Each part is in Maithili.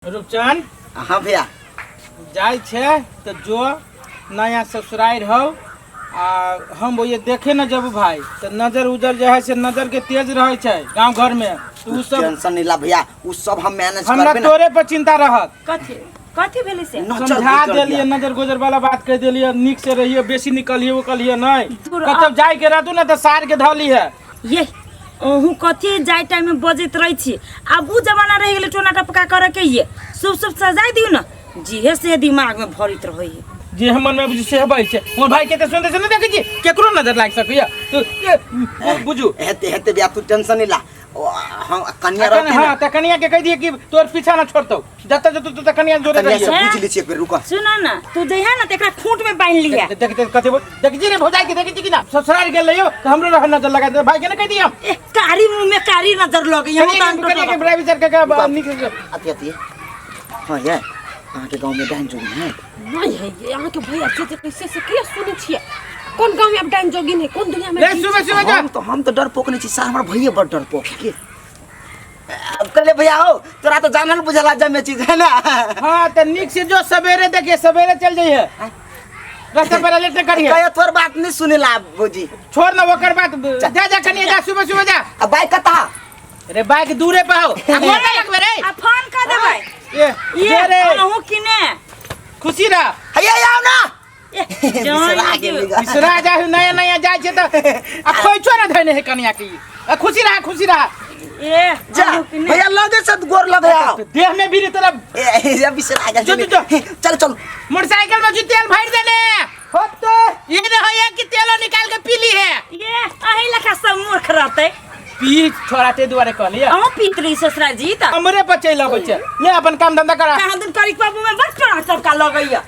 रूपचन। हाँ भैया। जाइ छै तऽ जो नया ससुरारि हौ आ हम ओये देखे न जब भाई तऽ नजर उजर जे है से नजर के तेज रहै छै गांव घर में तऽ उ सब टेंशन नहीं ला भैया, उ सब हम मैनेज हमरा करबे ना। तोरे पर चिंता रहत। कथी कथी भेलै से? नजर समझा गुजर देलियै, गया। नजर गुजर वाला बात कह देलियै, नीक से रहिए, बेसी निकलिए उकलिए नहीं। दूर कतौ जाय के रहतू ना तऽ सार के धली है। ये अहूँ कथी जाय टाइम में बजैत रहै छी, आब उ जमाना रहि गेलै टोना टपका करे के। ये शुभ शुभ सजाय दियौ ने, जेहे से दिमाग में भरैत रहै है। जे हम मन में बुझू से बजै छै। हमर भाई के तऽ सुनते से नहि देखै छी केकरो नजर लागि सकैया तो ये बुझू। हेते हेते भैया, तू टेंशन नहीं ला। ओ, हम कन्या अखन रहते हाँ ना। तऽ कनिया के कहि दियै कि तोर पीछा ना छोड़तौ, जतऽ जतऽ तू तऽ कनिया जोरे कन्या से रहिए। पूछ ली छी एक बेर, रुको। सुन ना, तू जइहा ना तऽ एकरा खूंट में बान्हि लिहा। देख देख देख कथी बोल, देख जी रे भौजाई के देखै छी कि ना ससुराल गेल रहियो तऽ हमरो रह नजर लगा दे भाई के, ना कहि दियै हम। ए कारी मुंह में कारी नजर लगे हम। कनिया के कनिया के बड़ा विचार के के नीक से अति अति हाँ, ये अहाँ के गांव में डाइन जोगिन है? नहीं है, ये अहाँ के भैया से जे कैसे से किया सुनै छियै? कोन गांव में अब डाइन जोगिन है, कोन दुनिया में रे जी सुबह छै? सुबह जा। हम तो डरपोक नहीं छी सर, हमर भैया बड़ डरपोक है। के अब कहले भैया हो तोरा तो जानल बुझला जमे चीज है ना। हाँ तो नीक से जो सवेरे देखिए सवेरे चल जाइए, रास्ता पर लेट न करिए। कहे तोर बात नहीं सुनेला भौजी। छोड़ ना ओकर बात, जा जा कनिया जा, सुबह सुबह जा। अब बाइक कता? अरे बाइक दूरे पे हो, आ गोर ना लगबे रे। आ फोन कर देबै। ए ये जे रे अहूँ किने खुशी रह। हैया आओ ना। ए, बिसरा गेली गा। बिसरा जा, नया नया जाइ छै तऽ आ खोइचो ना धैने है कनिया के। आ खुशी रह, खुशी रह। ए जा अहूँ किने। भैया लगे से गोर लगे आओ। देह में भी तोरा ए ये बिसरा गेल। जो, जो, जो। चल चल। मोटरसाइकिल में जो तेल भर देने होते ये न होया कि तेलो निकाल के पी ली है। ये अही लखा सब मूर्ख रहतै। पी छोड़ा ते दुआरे कहलिए। अहूँ पीत रही ससुरा जी तऽ। हमरे पर चलि अबै छै, ले अपन काम धंधा करा। कहाँ दिन करी बाबू में बड़ टोना टपका लगैया।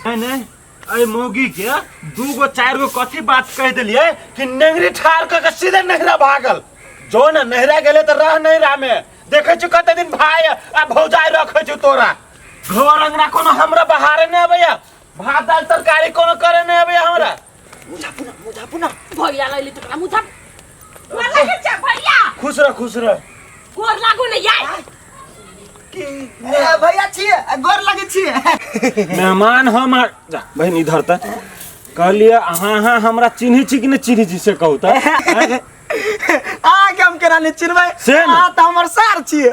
नहीं नहीं, अरे मौगी के दू गो चार गो कथी बात कह दिलिए कि नेंगरी ठार क के सीधे नहरा भागल। जो ना नहरा गेले त रह नहरा में देखे छु कते दिन भाई आ भौजाई रखे छु तोरा। घर अंगना कोनो हमरा बहारे नहीं आबैया, भात दाल तरकारी कोनो करे नहीं आबैया हमरा। मुझापू ना, मुझापू ना। भैया लैली तकरा मुझा। गोर लागै छै भैया। खुश रह, खुश रह। गोर लागू ने यार। की ए, भैया छियै, गोर लगै छियै। मेहमान हम आ- जा बहिन इधर त कहलिए अहाँ अहाँ हमरा चिन्है छी कि नहि चिन्है छी से कहू त। आ के हम केना नहि चिन्हबै? से ने। अहाँ तऽ हमर सार छियै।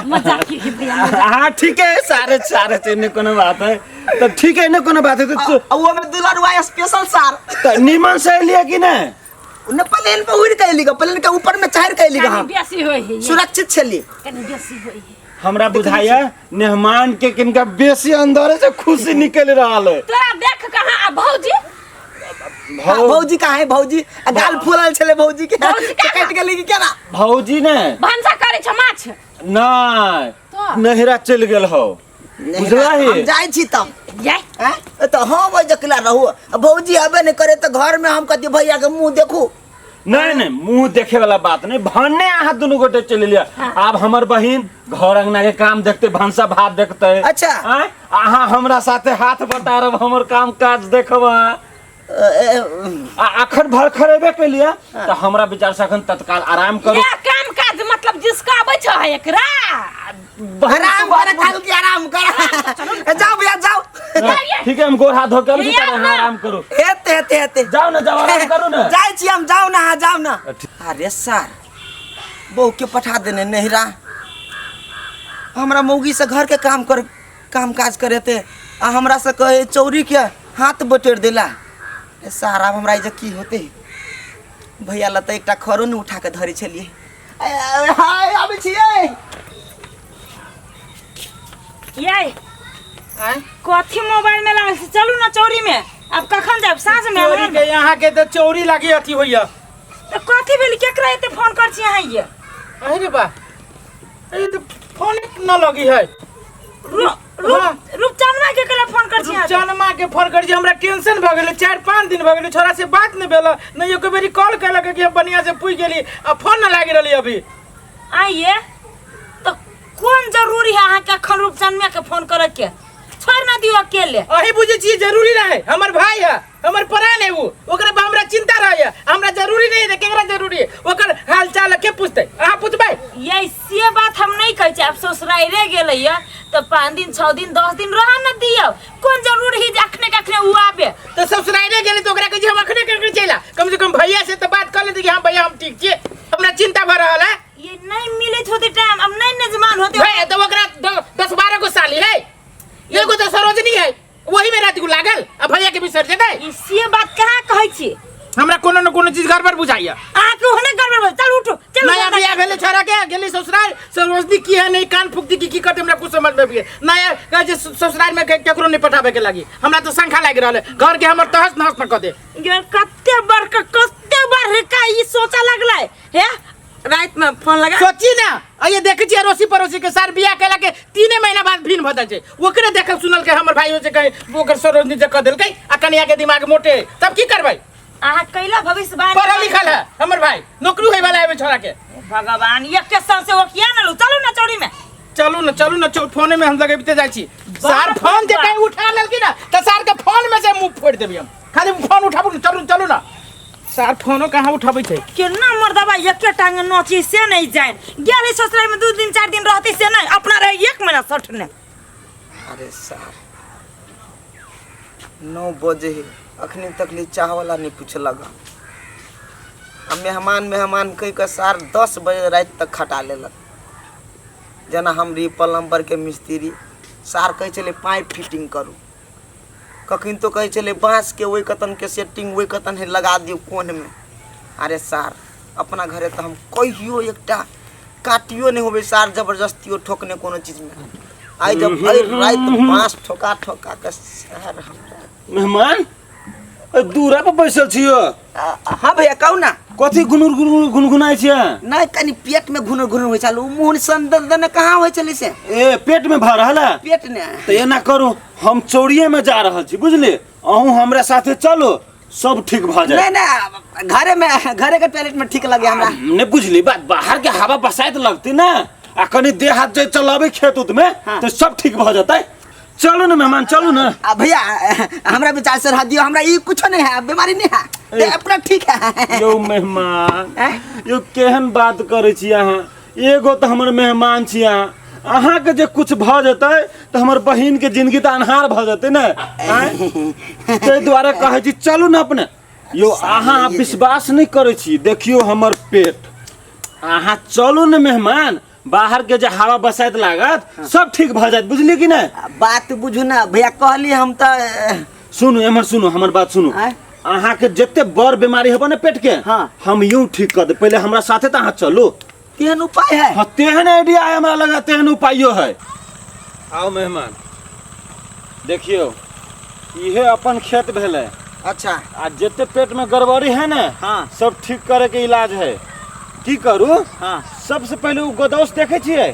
मजाक की भैया। हाँ ठीक है, सारे सारे छै, नहि कोनो बात है तऽ ठीक है, नहि कोनो बात है तऽ आ वो में दुलरुआ स्पेशल सार। तऽ नीमन से एलियै कि नहि? ने प्लेन पर उड़ के एली ग, प्लेन के ऊपर में चढ़ के एली ग कनी हम। बेसी होय है ये। सुरक्षित छली। कनी बेसी होय है। हमरा बुझाइया मेहमान के किनका बेसी अंदर से खुशी निकल रहल है। तोरा देख कहाँ आ भौजी? भौजी कहाँ है भौजी? आ गाल फूलल छले भौजी के। भौजी कहाँ? कटि गेली कि केना? भौजी ने भनसा करे छ माछ। नहीं तो? नहिरा चलि गेल हो। बुझलही? हम जाइ छी तब। जाय। हैं? तऽ हम ओहि जकला रहू, आ भौजी अबे नहि करे तऽ घर में हम कहती भैया के मुंह देखू। नहीं नहीं, मुंह देखे वाला बात नहीं, भन्ने अहाँ दुनू गोटे चलि लिया। आब हमर बहिन घर अंगना के काम देखते, भनसा भात देखते। अच्छा। आँय? अहाँ हमरा साथे हाथ बटारब, हमर काम काज देखब अहाँ। आ अखन भर खरेबे के लिए तऽ हमरा विचार से अखन तत्काल आराम करू। ये काम काज मतलब जिसका आबै छ एकरा। बहिन आराम तू बात कर, काल के आराम कर। जाओ भैया जाओ। नहीं, ठीक है, हम गोर हाथ धो के आबै छी, लिया तब अहाँ ना। आराम करू। हेते हेते हेते। जाओ ना, जाओ आराम करू ना। जाइ छी हम, जाओ ना, अहाँ जाओ ना। अरे सर बहू के पठा देने नहिरा, हमरा मौगी से घर के काम कर, काम काज करेते आ हमरा से कहे चौरी के हाथ बटेर देला। ए सार आब हमरा एहिजे की होते? भैया लए तऽ एकटा खरो ने उठा के धरे छलियै। हाय आबै छियै। ये आँय? कथी मोबाइल में लागल छी? चलू ना चौरी में। अब कखन जायब? साँझ में? चौरी के यहाँ के तऽ चौरी लागी अथी होइया। तऽ कथी भेल? केकरा एते फोन कर छी अहाँ ये? अरे बा, ई तऽ फोन न लगी है। हाँ। रूपचनमा के केकरा फोन कर छी अहाँ? रूपचनमा के फोन कर छी, हमरा टेंशन भऽ गेलै, 4-5 दिन भऽ गेलै छोरा से बात नहि भेल, नहि एको बेरी कॉल केलक कि हम बढ़िया से पुछि गेली आ फोन न लागि रहली अभी। आइए तऽ कोन जरूरी है अहाँके अखन रूपचनमा के फोन करे के? छोड़ ना दियो अकेले। अही बुझै छियै जरूरी रहे, हमर भाई है, हमर प्राण है उ, ओकरा पर हमरा चिंता रहे, हमरा जरूरी नहीं है, केकरा जरूरी है ओकर हाल चाल के पूछते? अहाँ पूछबै? ये से बात हम नहीं कहै छी। आब ससुराइरे गेलै ये तऽ 5 दिन 6 दिन 10 दिन रह न दियौ, कोन जरूरी है जे अखने के अखने उ आबे? तऽ ससुराइरे गेलै तऽ ओकरा कहै छी हम अखने के अखने चलि आ, कम से कम भैया से तऽ बात कर लेते कि हाँ भैया हम ठीक छियै, हमरा चिंता भऽ रहल है। ये नहीं मिलत होते टाइम, अब नहीं नजमान होते। भैया तऽ ओकरा 10-12 गो साली है, एगो तऽ सरोजनी है, वही में रात को लागल आ भैया के बिसर जेतै। ई से बात कहाँ कहै छी? हमरा कोनो न कोनो चीज गड़बड़ बुझाइया। अहाँके ओहने गड़बड़ बुझाइया। चल उठू, चल नया उठू। बियाह भेलै छोरा के, गेली ससुराल, सरोजनी की है नहीं कान फूकती की की करते हमरा कुछ समझ में भी नया कहै छै ससुराल में केकरो नहीं पठाबे के लागी, हमरा तो शंका लागि रहल है, घर के हमर तहस नहस न कऽ दे। ये कते बड़का कते बड़का ई सोचा लगलै हे, रात में फोन लगा सोची ना, आइए देखै छियै अड़ोसी पड़ोसी के सार बियाह केला के 3 महीना बाद भिन्न भऽ जाइ छै, ओकरे देखल सुनल के हमर भाई हो छै कहीं ओकर सरोजनी जे कऽ देलकै आ कनिया के दिमाग मोटे है, तब की करबै? अहाँ कैला भविष्यवाणी पढ़ल लिखल है हमर भाई, नौकरी होय वाला है छोरा के। भगवान एक के संग से ओकिया न लू, चलू ना चौड़ी में। चलू ना, चलू ना, फोने में हम लगेबते जाइ छी। सार बाप फोन जे रे कहीं उठा लेलखिन ना तऽ सार के फोन में से मुंह फोड़ि देबै हम, खाली फोन उठाबू ना, चलू चलू ना। सार फोनो कहाँ उठाबै छै? केना मर्दबा एके टांगे नची से नहीं जाए, गेल ससुराल में 2 दिन 4 दिन रहती से नहीं, अपना रहे 1 महीना सठने। अरे सार 9 बजे है, अखनी तक ले चाह वाला नहीं पूछलक। आ मेहमान मेहमान कह के सार 10 बजे रात तक खटा लेलक। जेना हम रही प्लम्बर के मिस्त्री, सार कहै छलै पाइप फिटिंग करू, कखन तो कहै छलै बाँस के ओहि कतन के सेटिंग ओहि कतन है लगा दियौ कोन में। अरे सार अपना घरे तो हम कहियो एकटा काटियो नहीं होबे सार, जबरदस्तियो ठोकने कोनो चीज में। आइ जब भरि राति बाँस ठोका ठोका के सार हमरा। मेहमान दूरा पर बैसल छियो? हाँ भैया कहू ना। कथी गुनुर गुनुर गुनगुनाइ छियै? नहीं कनी पेट में घुनुर घुनुर होइ छल, उ मुँह सन दर्द कहाँ होइ छलै से? ए पेट में भऽ रहल है? पेट ने। तऽ एना करू, हम चौड़िए में जा रहल छी बुझलिए, अहूँ हमरा साथे चलू, सब ठीक भऽ जायत। नहीं नहीं, घरे में, घरे के टॉयलेट में ठीक लगे हमरा। नहीं बुझली बात, बाहर के हवा बसाइत लगती ना, आ कनी देह हाथ जे चलाबे खेत उत में, हाँ। तो सब ठीक भऽ जेतै। चलू ना मेहमान, चलू ना। आ भैया हमरा विचार से रह दियो, हमरा ई कुछो नहीं है, बीमारी नहीं है, ए। अपना ठीक है। यो मेहमान, हैं? यो केहन बात करै छी अहाँ, एगो तऽ हमर मेहमान छी अहाँ, अहाँके जे कुछ भऽ जेतै तऽ हमर बहिन के जिंदगी तऽ अन्हार भऽ जेतै ने, आँय? ताहि दुआरे कहै छी चलू ने अपने। यो अहाँ विश्वास नहि करै छी, देखियौ हमर पेट, अहाँ चलू ने मेहमान, बाहर के जे हवा बसाइत लागत सब ठीक भऽ जायत, बुझलियै कि नहि? बात बुझू ना भैया, कहली हम तऽ। सुनू एम्हर सुनू, हमर बात सुनू, आँय? अहाँके जते बड़ बीमारी हेबो ने पेट के, हाँ। हम यूं ठीक कर दे, पहले हमरा साथे तऽ अहाँ चलू। तेहन उपाय है? हाँ तेहन आइडिया है हमरा लगा, तेहन उपायो है। आओ मेहमान देखियौ, इहे अपन खेत भेलै। अच्छा। आ जते पेट में गड़बड़ी है ने, हाँ। सब ठीक करे के इलाज है। की करू? हाँ। सबसे पहले उ गोदौस देखे छियै,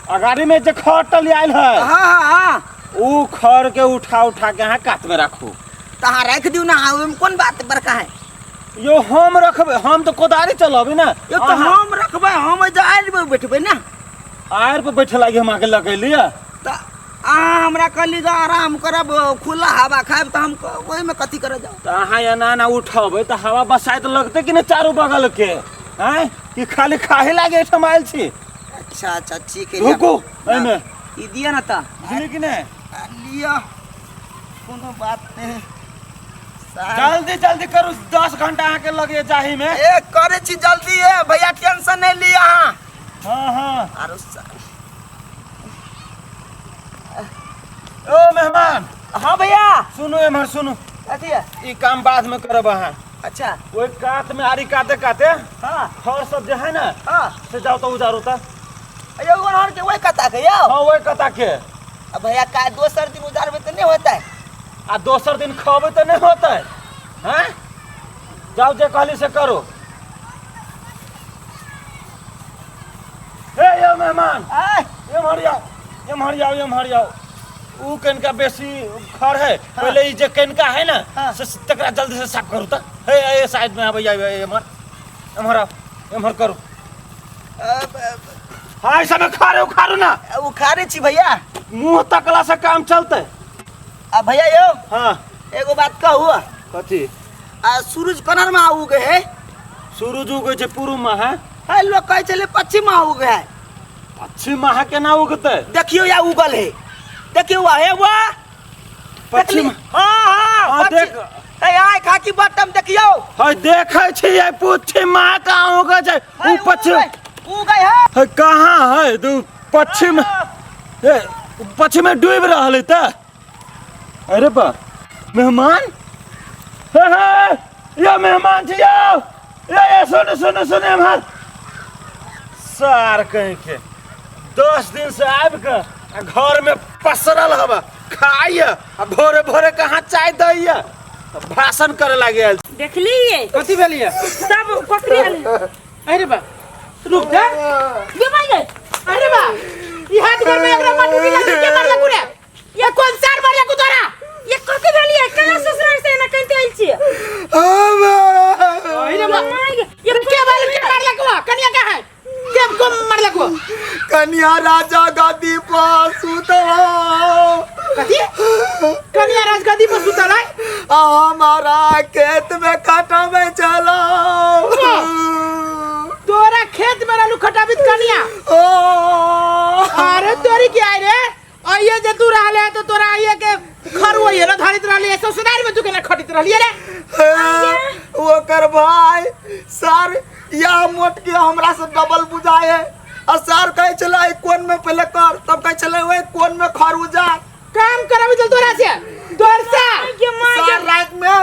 अगाड़ी में जे खर टल आयल है, हाँ, हाँ, हाँ। उ खर के उठा उठा के अहाँ कात में राखू। तऽ अहाँ राखि दियौ ना, ओहिमे कोन बात बड़का है? यो हम रखबै, हम तऽ कोदारी चलबै ना। यो तऽ हम रखबै, हम एहि आड़ि पर बैठबै ना। आड़ि पर बैठे लागी हम अहाँके लगेलियै। तऽ अहाँ हमरा कहली जे आराम करब, खुला हवा खायब, तऽ हम ओहिमे कथी करऽ जाउ? तऽ अहाँ एना एना उठेबै तऽ हवा बसाइत लगतै कि नहि चारू बगल के? आँय, कि खाली खाहे लागे एहिठाम आयल छी? अच्छा अच्छा ठीक है। रुकू एहिमे। ई दिअ ना तऽ। बुझलियै कि नहि? लिअ, कोनो बात नहि। जल्दी जल्दी करू, 10 घंटा अहाँके लगे जाही में। ए करै छी जल्दी, ए भैया टेंशन नहीं लिअ अहाँ। हाँ, हाँ। आरो ओ मेहमान। हाँ भैया। सुनू एम्हर सुनू। कथी है? ई काम बाद में करब अहाँ। अच्छा। ओहि कात में आरी काते काते, हाँ। खर सब जे है ना, हाँ। से जाओ तो उजारू त। अयो, ओहर के ओहि कता के यौ? हाँ, ओहि कता के। अब भैया का दोसर दिन उजारबे त नहीं होतै? आ दोसर दिन खबै त नहीं होतै? हैं? जाओ जे कहली से करो। हे यौ मेहमान। आय। एम्हर आउ, एम्हर आउ, एम्हर आउ। उ कनिका बेसी खर है, हाँ। पहले ई जे कनिका है ना, हाँ। से तकरा जल्दी से साफ करू त। हे, हे, साइड में आबै, आबै, एम्हर, एम्हर आउ, एम्हर करू। अब, अब। हाँ, ऐसा में खारे उखाड़ू ना। उखाड़े छी भैया। मुंह तकला से काम चलते। आ भैया यौ, हाँ। एगो बात कहू? कथी? आ सूरज कनर में उगे है? सूरज उगे छै पूर्व में है। है, लोग कहै छलै पश्चिम में उगे है। पश्चिम में केना उगतै? देखियो या उगल है, देखियो वा हे वा पश्चिम। हाँ हाँ। हाँ, पश्चिम। देख। हे आय खाकी बटम देखियो। है देखै छियै पश्चिम में कहाँ उगे छै? है, उ पश्चिम उगे है। है कहाँ है दू पश्चिम? ए पश्चिम में डूबि रहल है तऽ। अरे बा मेहमान, हे हे यो मेहमान छी यो, ये ये सुन सुन सुन एम्हर सार कहीं के 10 दिन से आबि के आ घर में पसरल हवा खाइए आ भोरे भोरे कहाँ चाय दैया भाषण करे लागे आयल। देखलिए कथी भेलिए? सब पकड़ि आयल। अरे बा रुक जा। ये भाई गए। अरे बा ई हाथ घर में एकरा माटी मिला के मारला कुरे, ये कौन सार मारला कु तोरा? ये कथी भेलिए? केना ससुराल से एना कहते आयल छियै? अरे बा माय गे, ये के बाल के मारला कुआ? कनिया का है के को मारला कुआ? कन्या राजा गद्दी पर सुतल। कथी कनिया राज गद्दी पर सुतल है? हमारा खेत में खटावे चलो। तोरा खेत में रहलू खटाबित कनिया? ओ अरे तोरी के आए रे, आइए जे तू रहले तो तोरा आइए के खर वही ना धरित रहली, ससुराल में तू केना खटित रहली रे? ओकर भाई सर यह मोट के हमरा से डबल बुझाए है। आ सर कहै छलै एहि कोन में पहले कर, तब कहै छलै ओहि कोन में खरूजा। काम कराबी चल तोरा से तोर से। सर रात में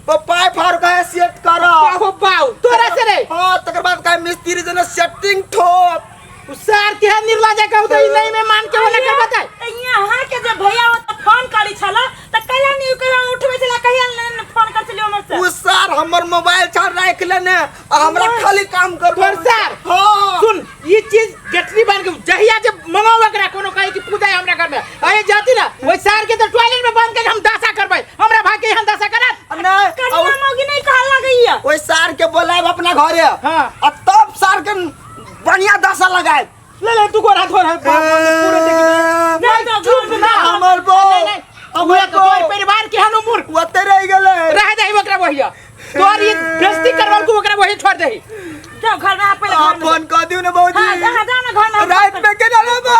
पाइप फाड़ के सेट कर। बाहो बाऊ तोरा से रे। हाँ, तकर बाद कहे मिस्त्री जना सेटिंग ठोक। उ सार के निर्लाजा कहू त ई नहीं में मान के वाला कर बताए। त यहाँ के जे भैया हो त फोन करी छला त कैला नहीं कहिया उठबै छला, कहिया नहीं फोन कर छलियो हमर से? उ सर हमर मोबाइल छाड़ राख लेने आ हमरा खाली काम कर। तोर सर? हाँ। सुन ई चीज गठरी बन के जहिया जे मंगाओ एकरा कोनो कहे कि पूजा है हमरा घर में, अरे जाती ना ओइ सार के तो टॉयलेट में बंद करके हम दशा करबै, हमरा भाई के यहाँ दशा करत नहीं, कनिया मौगी नहीं कहल लगैया। ओइ सार के बोलायब अपना घरे। हाँ। आ तब सार के बढ़िया दशा लगाए। ले ले तू गोरा थोड़ा पूरे देख। नहीं तो चुप ना। हमर बो नहीं, नहीं, हमर तोर बो परिवार के हनु मूर्ख ओते रह गेलै। रह दही ओकरा वहिया, तोर ये बेइज्जती करवल को ओकरा वही छोड़ दही। जाओ घर में, आप पहले घर में। फोन कर दियो ना भौजी। हां हां जाओ ना घर में। रात में केना रहबै?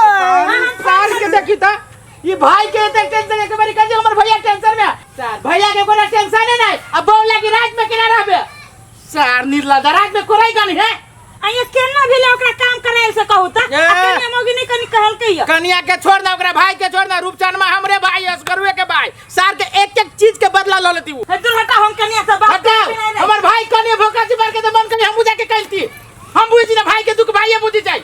सार के देखी त ये भाई के एते टेंशन एक बारी कह हमर भैया टेंशन में। सार भैया के कोनो टेंशन है नहीं, अब बहू लागी रात में केना रहबे? सार निर्लज्ज रात में कोराई गानी है। आइए केना भेलै ओकरा काम करायल से कहू त? ए। आ कनिया मौगी नहीं कनी कहलकै या? कनिया के छोड़ ना, ओकरा भाई के छोड़ ना, रूपचंद में हमरे भाई असगरुए के भाई सार के एक एक चीज के बदला ल लेती उ। हे दूर हटा, हम कनिया से बात हटाओ। करबे नहीं रे। हमर भाई कनिया भोका से मार के त मन करी हम बुझा के कहती, हम बुझी ना भाई के दुख भाई बुझी जाई।